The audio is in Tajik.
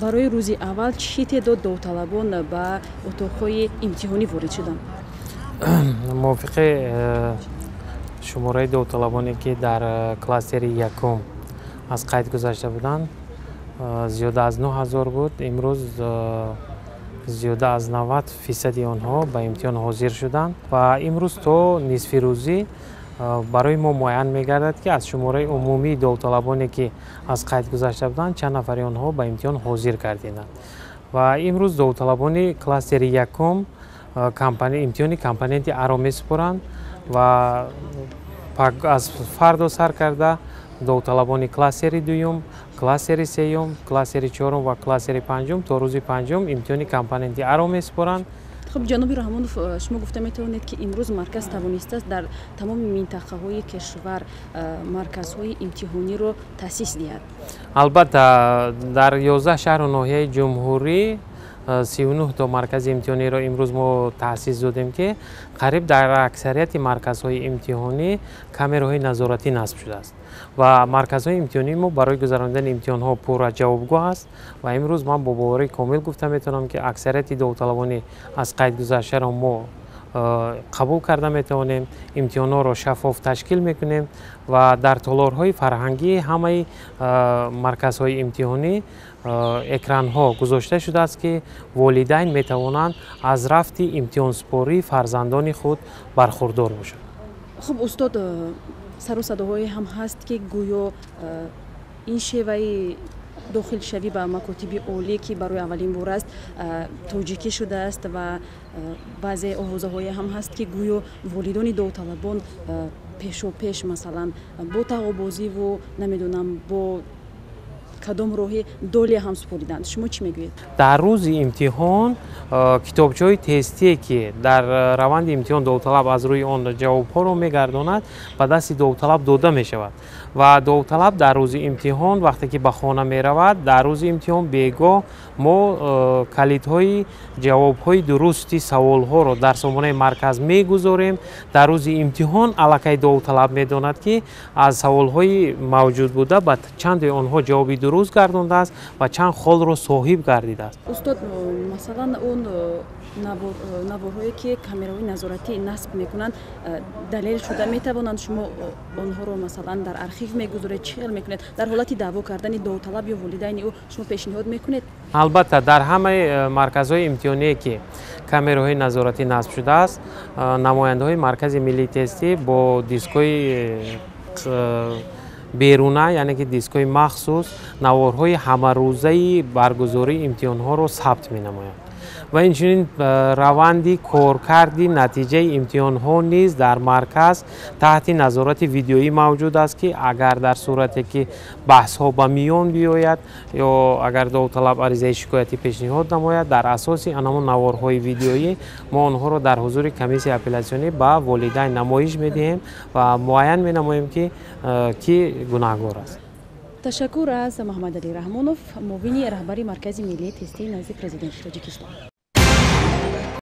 Барои рӯзи аввал чӣ теъдод довталабон ба утоқҳои имтиҳонӣ ворид шуданд? Мувофиқи шумораи довталабоне, ки дар кластери якум аз қайд гузашта буданд, зиёда аз 9000 буд. Имрӯз зиёда аз 90 фисади онҳо ба имтиҳон ҳозир шуданд ва имрӯз то нисфирӯзӣ барои мо муайян мегардад, ки аз шумораи умумии довталабоне, ки аз қайд гузашта буданд, чанд нафари онҳо ба имтиҳон ҳозир гардиданд. Ва имрӯз довталабони кластери якум имтиҳони компоненти Аро месупоранд ва аз фардо сар карда довталабони кластери дуюм, кластери сеюм, кластери чорум ва кластери панҷум то рӯзи панҷум имтиҳони компоненти Аро месупоранд. Хуб, ҷаноби Раҳмонов, шумо гуфта метавонед, ки имрӯз марказ тавонистааст дар тамоми минтақаҳои кишвар марказҳои имтиҳониро таъсис диҳад? Албатта, дар 11 шаҳру ноҳияи ҷумҳурӣ 39 то маркази имтиҳониро имрӯз мо таъсис додем, ки қариб дар аксарияти марказҳои имтиҳонӣ камераҳои назоратӣ насб шудааст ва марказҳои имтиҳонии мо барои гузаронидани имтиҳонҳо пурра ҷавобгӯ аст. Ва имрӯз ман бо боварии комил гуфта метавонам, ки аксарияти довталабони аз қайд гузаштаро мо қабул карда метавонем, имтиҳонҳоро шаффоф ташкил мекунем ва дар толорҳои фарҳангии ҳамаи марказҳои имтиҳонӣ экранҳо гузошта шудааст, ки волидайн метавонанд аз рафти имтиҳонсупории фарзандони худ бархурдор бошанд. Хуб, устод, сару садоҳое ҳам ҳаст, ки гӯё ин шеваи дохилшавӣ ба макотиби олӣ, ки барои аввалин бор аст, тоҷикӣ шудааст ва баъзе овозаҳое ҳам ҳаст, ки гӯё волидони довталабон пешопеш, масалан, бо тағобозиву намедонам бо кадом роҳи долия ҳам супориданд. Шумо чӣ мегӯед? Дар рӯзи имтиҳон китобчаҳои тестие, ки дар раванди имтиҳон довталаб аз рӯи он ҷавобҳоро мегардонад, ба дасти довталаб дода мешавад ва довталаб дар рӯзи имтиҳон вақте ки ба хона меравад, дар рӯзи имтиҳон бегоҳ мо калидҳои ҷавобҳои дурусти саволҳоро дар сомонаи марказ мегузорем. Дар рӯзи имтиҳон аллакай довталаб медонад, ки аз саволҳои мавҷуд буда ба чанде онҳо ҷавоби дуруст гардондааст ва чанд холро соҳиб гардидааст. Устод, масалан, он наворҳое, ки камераҳои назоратӣ насб мекунанд, далел шуда метавонанд? Шумо онҳоро, масалан, дар архив мегузоред? Чӣ хел мекунед? Дар ҳолати даъво кардани довталаб ё волидайни ӯ шумо пешниҳод мекунед? Албатта, дар ҳамаи марказҳои имтиҳоние, ки камераҳои назоратӣ насб шудааст, намояндаҳои Маркази миллии тестӣ бо дискҳои беруна, яъне ки дискҳои махсус, наворҳои ҳамарӯзаи баргузории имтиҳонҳоро сабт менамоянд ва инчунин раванди коркарди натиҷаи имтиҳонҳо низ дар марказ таҳти назорати видеоӣ мавҷуд аст, ки агар дар сурате ки баҳсҳо ба миён биёяд ё агар довталаб аризаи шикоятӣ пешниҳод намояд, дар асоси анамон наворҳои видеоӣ мо онҳоро дар ҳузури комиссияи апеллятсионӣ ба волидайн намоиш медиҳем ва муайян менамоем, ки кӣ гунаҳгор аст. Ташаккур аз Маҳаммадалӣ Раҳмонов, муовини раҳбари Маркази миллии тестии назди Президенти Тоҷикистон.